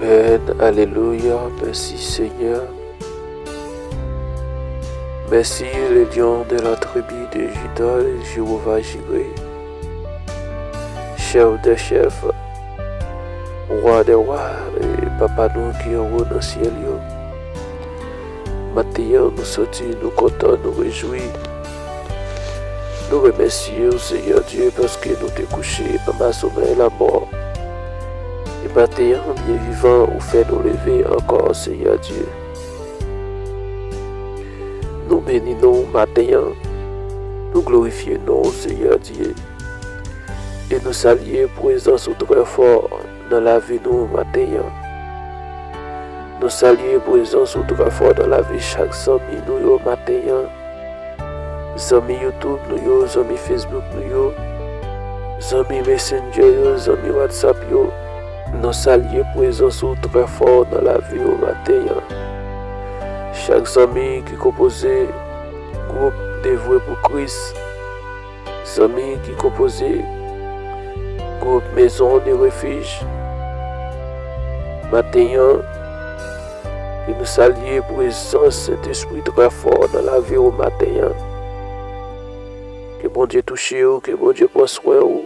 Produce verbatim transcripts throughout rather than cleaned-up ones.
Amen. Alelouya. Mèsi, Senyè. Mèsi, le lion de la tribu de Juda, Jewova Jire. Chèf dè chèf, wa dè wa, e Papa nou ki anwo nan syèl yo. Maten an, nou soti, nou kontan, nou rejwi. Nou remèsye w, Senyè Dye, paske nou te kouche anba somèy lamò. E maten an, byen vivan, ou fè nou leve ankò, Senyè Dye. Nou beni non w maten an. Nou glorifye non w, Senyè Dye. E nou salye prezans ou trè fò nan lavi nou maten an. Nou salye prezans ou trè fò nan lavi chak zanmi nou yo maten an. Zanmi YouTube nou yo, zanmi Facebook nou yo, zanmi Messenger yo, zanmi WhatsApp yo. Nou salye prezans ou trè fò nan lavi yo maten an. Chak zanmi ki konpoze gwoup Devwe pou Kris, zanmi ki konpoze gwoup Maison de Refuge, maten an, ke nou salye prezans Sentespri trè fò nan lavi w maten an. Ke Bondye touche w, ke Bondye pran swen w,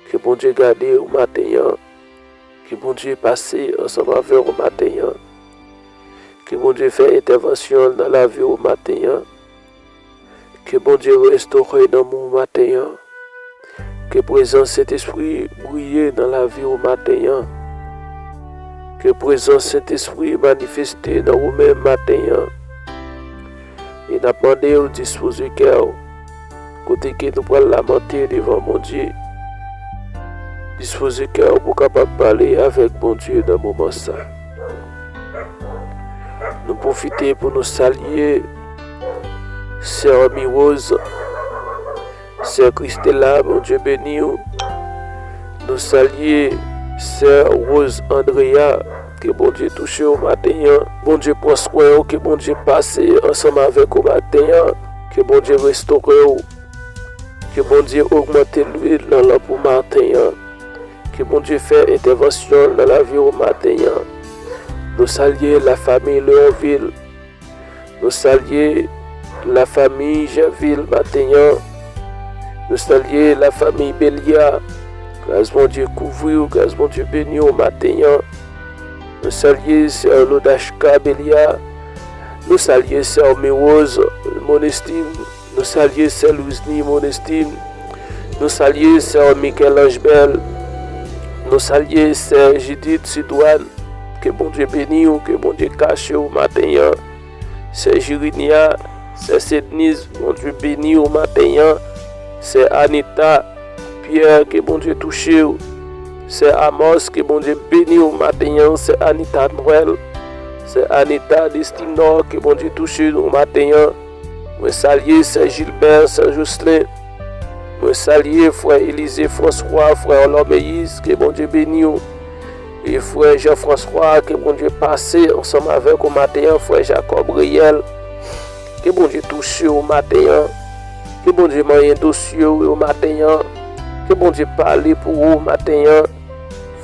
ke Bondye gade w maten an, ke Bondye pase ansanm avè w maten an, ke Bondye fè entèvansyon l nan lavi w maten an. Ke Bondye restore nanm ou maten an. Ke prezans Sentespri briye nan lavi w maten an. Ke prezans Sentespri manifeste nan ou menm maten an. E n ap mande w dispoze kè w. Kote ke nou pral lamante devan Bondye. Dispoze kè w pou kapab pale avèk Bondye nan moman sa. Nou pwofite pou nou salye Sè Miwoz, Sè Kristela, Bondye beni w. Nou salye Sè Rose Andrea, ke Bondye touche w maten an. Bondye pran swen w, ke Bondye pase ansanm avèk ou maten an, ke Bondye restore w, ke Bondye ogmante lwil nan lanp ou maten an, ke Bondye fè entèvansyon nan lavi w maten an. Nou salye lafanmi Leonville. Nou salye lafanmi Janvil maten an. Nou salye lafanmi Belia. Gras Bondye kouvri w, gras Bondye beni w maten an. Nou salye sè Lodachka Belia. Nou salye sè Miwoz Monestin. Nou salye sè Louisny Monestin. Nou salye sè Michel-Ange Bell. Nou salye sè Judith Sidouane. Ke Bondye beni w, ke Bondye kache w maten an. Sè Jirinia, sè Sedniz, Bondye beni w maten an. Sè Anita Pierre, ke Bondye touche w. Sè Amos, ke Bondye beni w maten an. Sè Anita Noël, sè Anita Destinor, ke Bondye touche nou maten an. Mwen salye sè Gilbert, sè Jocelyn. Mwen salye frè Elize François, frè Lòmeyis, ke Bondye beni w. E frè Jean François, ke Bondye pase ansanm avèk ou maten an, frè Jacob Reyel, ke Bondye touche w maten an, ke Bondye manyen dosye w yo maten an, ke Bondye pale pou ou maten an,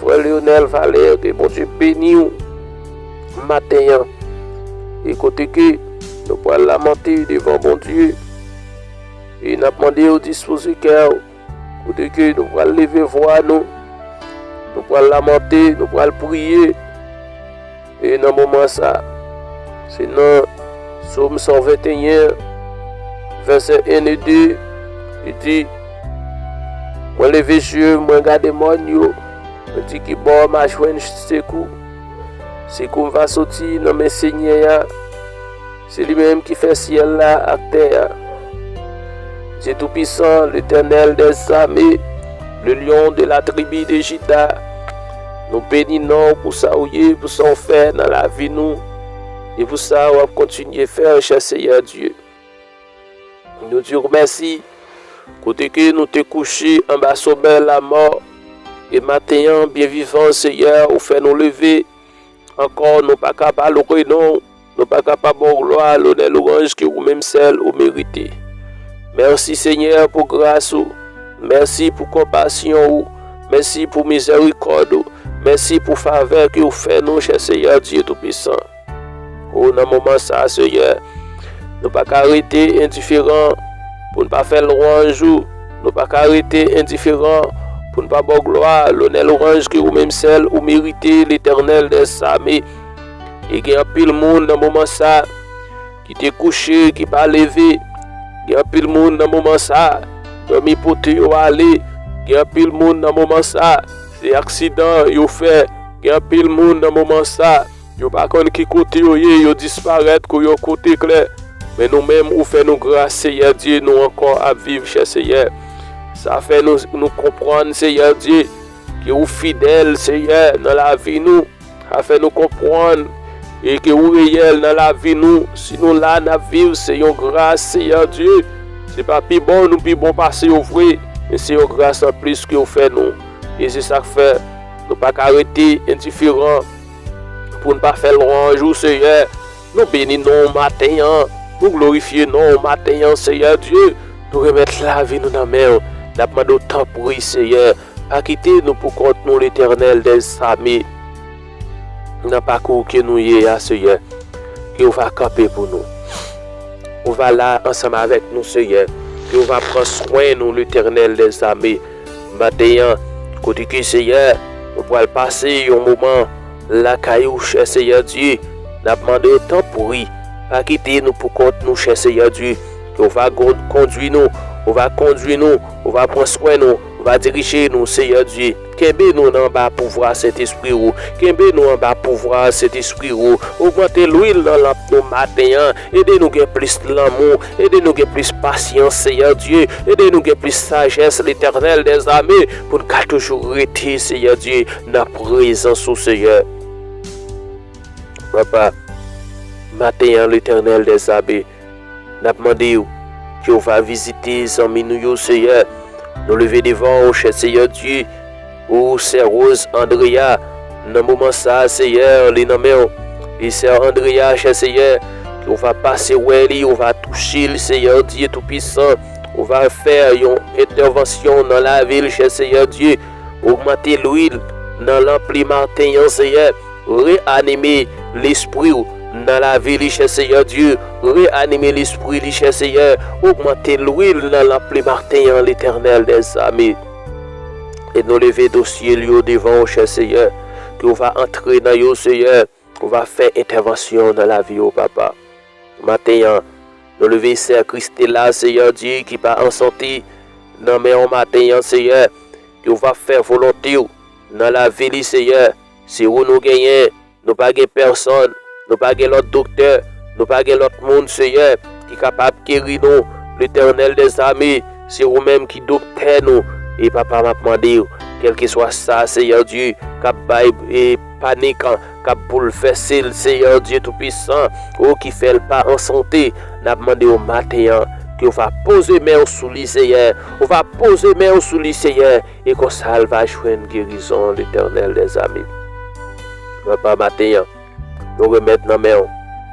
frè Leonel Valère, ke Bondye beni w maten an. E kote ke nou pral lamante devan Bondye, e n ap mande w dispoze kè w, kote ke nou pral leve vwa nou, nou pral lamante, nou pral priye. E nan moman sa, se nan Sòm san venteyen, vèsè en e de, li di, mwen leve je m, mwen gade mòn yo, mwen di, ki bò m a jwenn sekou? Sekou m va soti nan men Senyè a. Se li menm ki fè syèl la ak tè a. Dieu Tout-Puissant, l'Éternel des armées, le lion de la tribu de Juda, nou beni non w pou sa w ye, pou sa w fè nan lavi nou, e pou sa w ap kontinye fè, chè Seyè Dye. Nou di w mèsi, kote ke nou te kouche anba somèy lamò, e maten an, byen vivan, Seyè, ou fè nou leve. Ankò, nou pa ka pa lwe non w, nou pa ka pa ba w glwa, lonè, lwanj ke ou menm sèl ou merite. Mèsi, Senyè, pou gras ou. Mèsi pou konpasyon ou. Mèsi pou mizèrikòd ou. Mèsi pou favè ke w fè nou, chè Seyè Dye Toupisan. O, nan moman sa a, Seyè, nou pa ka rete endiferan pou n pa fè lwanj ou. Nou pa ka rete endiferan pou n pa ba w glwa, lonè, lwanj ke ou menm sèl ou merite, Letènèl dèzame. E gen anpil moun nan moman sa ki te kouche, ki pa leve. Gen anpil moun nan moman sa, dòmi pote yo ale. Gen anpil moun nan moman sa, se aksidan yo fè. Gen anpil moun nan moman sa, yo pa konn ki kote yo ye, yo disparèt kou yon kote klè. Men nou menm, ou fè nou gras, Seyè Dye, nou ankò ap viv, chè Seyè. Sa fè nou, nou konprann, Seyè Dye, ke ou fidèl, Seyè, nan lavi nou. Sa fè nou konprann e ke ou reyèl nan lavi nou. Si nou la, n ap viv, se yon gras, Seyè Dye. Se pa pi bon nou pi bon pase yo vre, men se yon gras anplis ke ou fè nou. E se sa k fè nou pa ka rete endiferan pou n pa fè lwanj ou, Seyè. Nou beni non w maten an, nou glorifye non w maten an, Seyè Dye. Nou remèt lavi nou nan men w. N ap mande w, tanpri, Seyè, pa kite nou pou kont nou, Letènèl dèzame. Nan pakou ke nou ye a, Seyè, ke w va kanpe pou nou. Ou va la ansanm avèk nou, Seyè, ke w va pran swen nou, Letènèl dèzame. Maten an, kote ke, Seyè, nou pral pase yon moman lakay ou, chè Seyè Dye, n ap mande w, tanpri, pa kite nou pou kont nou, chè Seyè Dye, ke w va gon-, kondui nou, ou va kondui nou, ou va pran swen nou, ou va dirije nou, Seyè Dye. Kenbe nou nan anba pouvwa Sentespri ou. Kenbe nou anba pouvwa Sentespri ou. Ogmante lwil nan lanp nou maten an. Ede nou gen plis lanmou. Ede nou gen plis pasyans, Seyè Dye. Ede nou gen plis sajès, Letènèl dèzame, pou n ka toujou rete, Seyè Dye, nan prezans ou, Seyè. Papa, maten an, Letènèl dèzame, n ap mande w ke w va vizite zanmi nou yo, Seyè. Nou leve devan w, chè Seyè Dye, ou sè Rose Andrea, nan moman sa a, Seyè, li nan men w. E sè Andrea, chè Seyè, ke w va pase wè li, ou va touche li, Seyè Dye Toupisan. Ou va fè yon entèvansyon nan lavi l, chè Seyè Dye. Ogmante lwil nan lanp li maten an, Seyè. Reanime lespri w nan lavi li, chè Seyè Dye. Reanime lespri li, chè Seyè. Ogmante lwil nan lanp li maten an, Letènèl dèzame. E nou leve dosye l yo devan w, chè Seyè. Ke w va antre nan yo, Seyè. Ou va fè entèvansyon nan lavi yo, Papa. Maten an, nou leve sè Christela, Seyè Dye, ki pa an sante, nan men w maten an, Seyè. Ke w va fè volonte w nan lavi li, Seyè. Se ou nou genyen, nou pa gen pèsonn, nou pa gen lòt doktè, nou pa gen lòt moun, Seyè, ki kapab geri nou. Letènèl dèzame, se ou menm ki doktè nou. E Papa, m ap mande w, kèlkeswa sa, Seyè Dye, k ap bay, e, panik, k ap boulvèse l, Seyè Dye Toupisan, ou ki fè l pa an sante, n ap mande w maten an, ke w va poze men w sou li, Seyè. Ou va poze men w sou li, Seyè. E konsa l va jwenn gerizon, Letènèl dèzame. Papa, maten an, nou remèt nan men w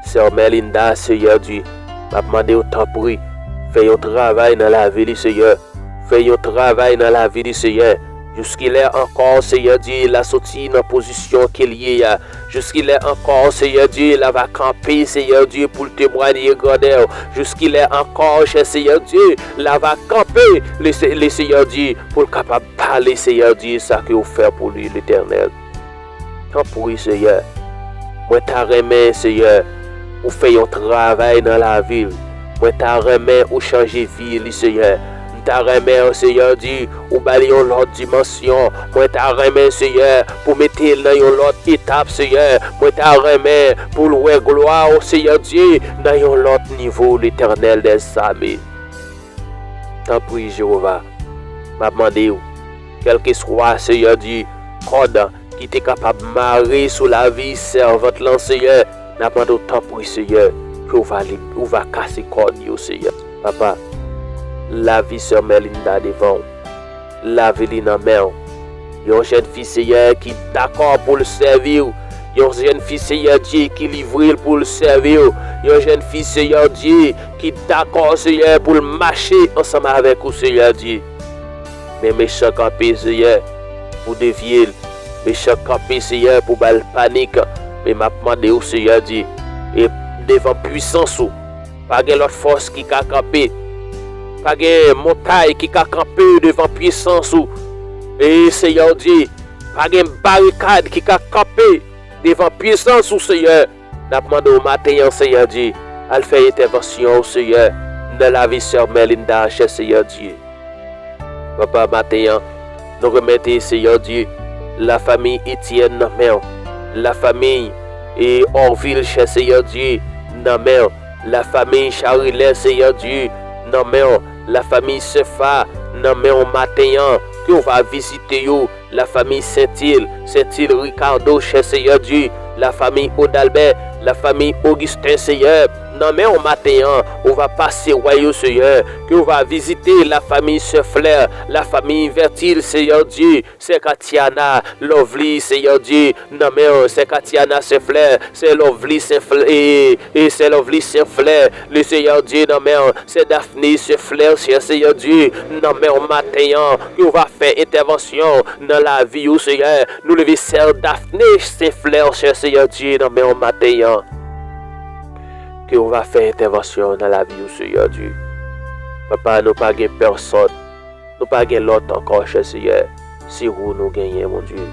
sè Melinda, Seyè Dye. M ap mande w, tanpri, fè yon travay nan lavi li, Seyè. Fè yon travay nan lavi li, Seyè. Jiskilè ankò, Seyè Dye, l a soti nan pozisyon ke l ye a? Jiskilè ankò, Seyè Dye, l a va kanpe, Seyè Dye, pou l temwaye grandè w? Jiskilè ankò, chè Seyè Dye, l a va kanpe, le, le Seyè Dye, pou l kapab pale, Seyè Dye, sa ke w fè pou li, Letènèl? Tanpri, Seyè, mwen ta renmen, Seyè, ou fè yon travay nan lavi l. Mwen ta renmen ou chanje vi li, Seyè. M ta renmen, Seyè Dye, ou ba li yon lòt dimansyon. Mwen ta renmen, Seyè, pou mete l nan yon lòt etap, Seyè. Mwen ta renmen pou l wè glwa w, Seyè Dye, nan yon lòt nivo, Letènèl dèzame. Tanpri, Jewova, m ap mande w, kèlkeswa, Seyè Dye, kòd ki te kapab mare sou lavi sèvant lan, Seyè, n ap mande w, tanpri, Seyè, ke w va li-, ou va kase kòd yo, Seyè. Papa, lavi sè Melinda devan w. Lavi li nan men w. Yon jèn fi, Seyè, ki dakò pou l sèvi w. Yon jèn fi, Seyè Dye, ki livre l pou l sèvi w. Yon jèn fi, Seyè Dye, ki dakò, Seyè, pou l mache ansanm avèk ou, Seyè Dye. Men mechan kanpe, Seyè, pou devye l. Mechan kanpe, Seyè, pou ba l panik. Men m ap mande w, Seyè Dye, e devan pwisans ou, pa gen lòt fòs ki ka kanpe. Pa gen montay ki ka kanpe devan pwisans ou. E Seyè Dye, pa gen barikad ki ka kanpe devan pwisans ou, Seyè. N ap mande w maten an, Seyè Dye, al fè entèvansyon w, Seyè, nan lavi sè Melinda, chè Seyè Dye. Papa, maten an, nou remete, Seyè Dye, lafanmi Etienne nan men w, lafanmi e Orville, chè Seyè Dye, nan men w, lafanmi Charilè, Seyè Dye, nan men w, lafanmi Sefa, nan men w maten an, ke w va vizite yo, lafanmi Sentil, Sentil Ricardo, chè Seyè Dye, lafanmi Odalbè, lafanmi Augustin, Seyè, nan men w maten an, ou va pase wè yo, Seyè, ke w va vizite lafanmi Sè Flè, lafanmi Vertil, Seyè Dye, Sè Katiana, Lovely, Seyè Dye, nan men w, Sè Katiana, Sè Flè, Sè Lovely, Sè Flè, e, e Sè Lovely, Sè Flè, le Seyè Dye, nan men w, Sè Daphné, Sè Flè, chè Seyè Dye, nan men w maten an, ke w va fè entèvansyon nan lavi yo, Seyè. Nou leve sè Daphné, Sè Flè, chè Seyè Dye, nan men w maten an. Ke w va fè entèvansyon nan lavi yo, Seyè Dye. Papa, nou pa gen pèsòn, nou pa gen lòt ankò, chè Seyè. Se ou nou genyen, Bondye.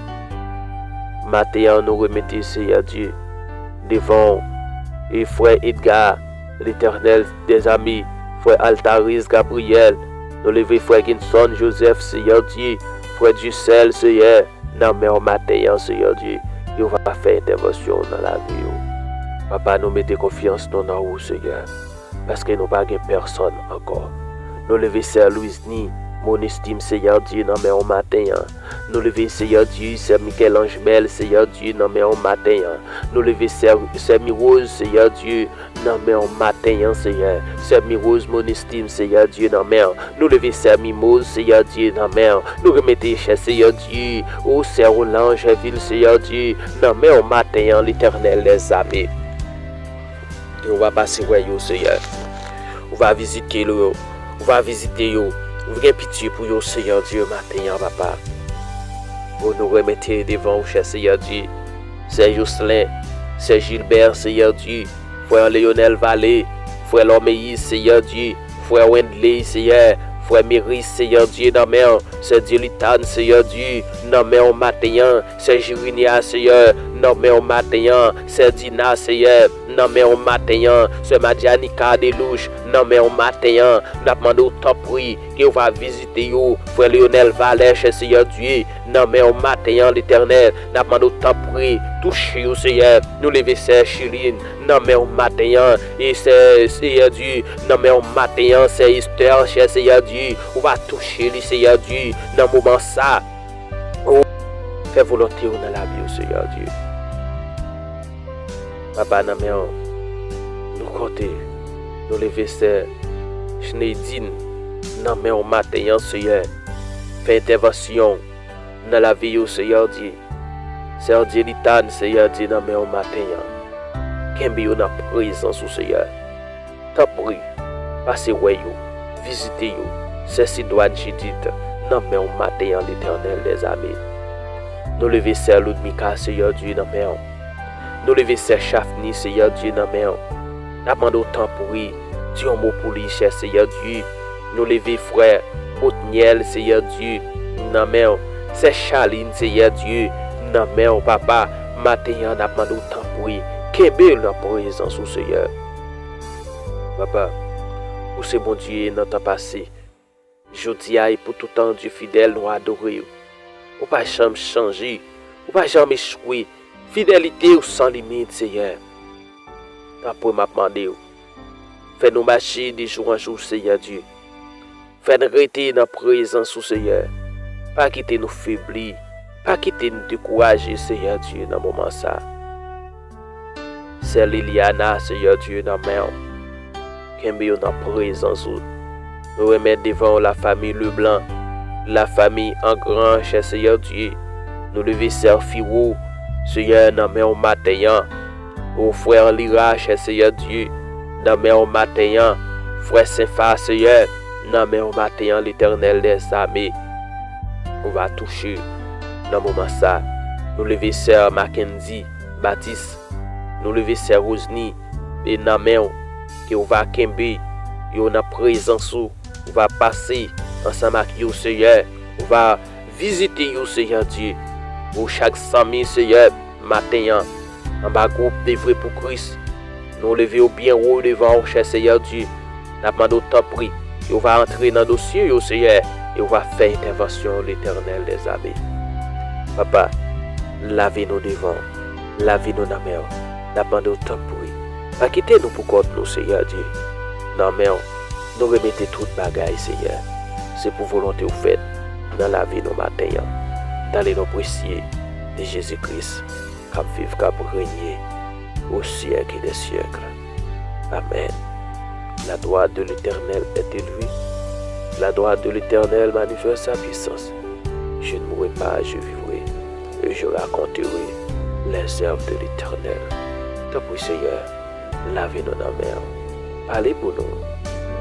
Maten an, nou remete, Seyè Dye, devan w, e frè Edgar, Letènèl dèzame, frè Altaris Gabriel, nou leve frè Ginson Joseph, Seyè Dye, frè Dysel, Seyè, nan men w maten an, Seyè Dye, yo va fè entèvansyon nan lavi yo. Papa, nou mete konfyans nou nan ou, Seyè, paske nou pa gen pèsòn ankò. Nou leve sè Louisny Monestim, Seyè Dye, nan men w maten an. Nou leve, Seyè Dye, sè Michel-Ange Bell, Seyè Dye, nan men w maten an. Nou leve sè, sè Miroz, Seyè Dye, nan men w maten an, Seyè. Sè Miroz Monestim, Seyè Dye, nan men w. Nou leve sè Mimoz, Seyè Dye, nan men w. Nou remete chè, Seyè Dye, o sè Roland Gerville, Seyè Dye, nan men w maten an, Letènèl dèzame. Ke w va pase wè yo, Seyè. Ou va vizite yo. Ou va vizite yo. Ou gen pitye pou yo, Seyè Dye, maten an, papa. O, nou remete devan ou, chè Seyè Dye, sè Jocelyn, sè Gilbert, Seyè Dye, frè Leonel Vallée, frè Lormeis, Seyè Dye, frè Wendley, Seyè, frè Meris, Seyè Dye, nan men w, sè Dielitane, Seyè Dye, nan men w maten an, sè Jirinia, Seyè, nan men w maten an, sè Dina, Seyè, nan men w maten an, sè Madianica Delouche, nan men w maten an, n ap mande w tanpri, ke w va vizite yo, frè Leonel Valè, chè Seyè Dye, nan men w maten an, Letènèl, n ap mande w tanpri, touche yo, Seyè, nou leve sè Chilin, nan men w maten an, e sè, Seyè Dye, nan men w maten an, sè Esther, chè Seyè Dye, ou va touche li, Seyè Dye, nan moman sa, o, fè volonte w nan lavi yo, Seyè Dye. Papa, nan men w nou konte. Nou leve sè Schneidine nan men w maten an, Seyè. Fè entèvansyon nan lavi yo, Seyè Dye. Sè Dielitane, Seyè Dye, nan men w maten an. Kenbe yo nan prezans ou, Seyè. Tanpri, pase wè yo, vizite yo. Sè Sidwàn Jidit, nan men w maten an, Letènèl dèzame. Nou leve sè Loudmika, Seyè Dye, nan men w. Nou leve sè Chafni, Seyè Dye, nan men w. N ap mande w tanpri, di yon mo pou li, chè Seyè Dye. Nou leve frè Otniel, Seyè Dye, nan men w. Sè Chalin, Seyè Dye, nan men w, papa. Maten an, n ap mande w tanpri, kenbe l nan prezans ou, Seyè. Papa, ou se Bondye nan tan pase. Jodi a e pou toutan, Dye fidèl, nou adore w. Ou pa janm chanje, ou pa janm echwe. Fidelite w san limit, Seyè. Tanpri, m ap mande w, fè nou mache de jou an jou, Seyè Dye. Fè n rete nan prezans ou, Seyè. Pa kite nou febli. Pa kite n dekouraje, Seyè Dye, nan moman sa. Sè Liliana, Seyè Dye, nan men w. Kenbe yo nan prezans ou. Nou remèt devan w lafanmi Leblanc, lafanmi Angran, chè Seyè Dye. Nou leve sè Firo, Seyè, nan men w maten an. O frè Lira, chè Seyè Dye, nan men w maten an. Frè Senfa, Seyè, nan men w maten an, Letènèl dèzame. Ou va touche nan moman sa. Nou leve sè Mackendy Batis. Nou leve sè Rosny e nan men w, ke w va kenbe yo nan prezans ou. Ou va pase ansanm ak yo, Seyè. Ou va vizite yo, Seyè Dye. Pou chak zanmi, Seyè, maten an, anba gwoup Devwe pou Kris, nou leve yo byen wo devan w, chè Seyè Dye. N ap mande w, tanpri, ke w va antre nan dosye yo, Seyè, e w va fè entèvansyon, Letènèl dèzame. Papa, lave nou devan w, lave nou nan men w. N ap mande w, tanpri, pa kite nou pou kont nou, Seyè Dye. Nan men w, nou remete tout bagay, Seyè. Se pou volonte w fèt nan lavi nou maten an. Dan le non presye de Jezi Kris, k ap viv, k ap renye au siècle des siècles. Amen. La gloire de l'Éternel est élevée. La gloire de l'Éternel manifeste sa puissance. Je ne mourrai pas, je vivrai, et je raconterai les œuvres de l'Éternel. Tanpri, Seyè, lave nou nan men w. Pale pou nou,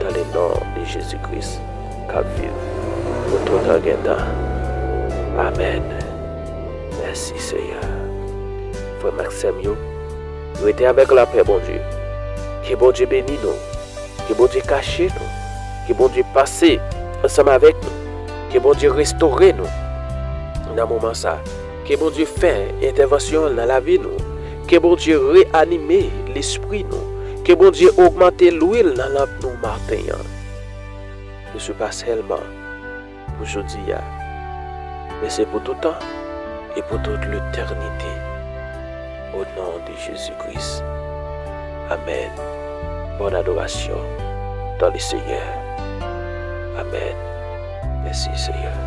dan le non de Jezi Kris, k ap viv pou toutan gen tan. Amen. Mèsi, Seyè. Frè m ak sè m yo, rete avèk lapè Bondye. Ke Bondye beni nou. Ke Bondye kache nou. Ke Bondye pase ansanm avèk nou. Ke Bondye restore nou nan moman sa. Ke Bondye fè entèvansyon nan lavi nou. Ke Bondye reanime lespri nou. Ke Bondye ogmante lwil nan lanp nou maten an. Ke se pa sèlman pou jodi a, men se pou tout tan e pou tout letènite. Au nom de Jésus-Christ. Amen. Bonne adoration dans le Seigneur. Amen. Mèsi, Seyè.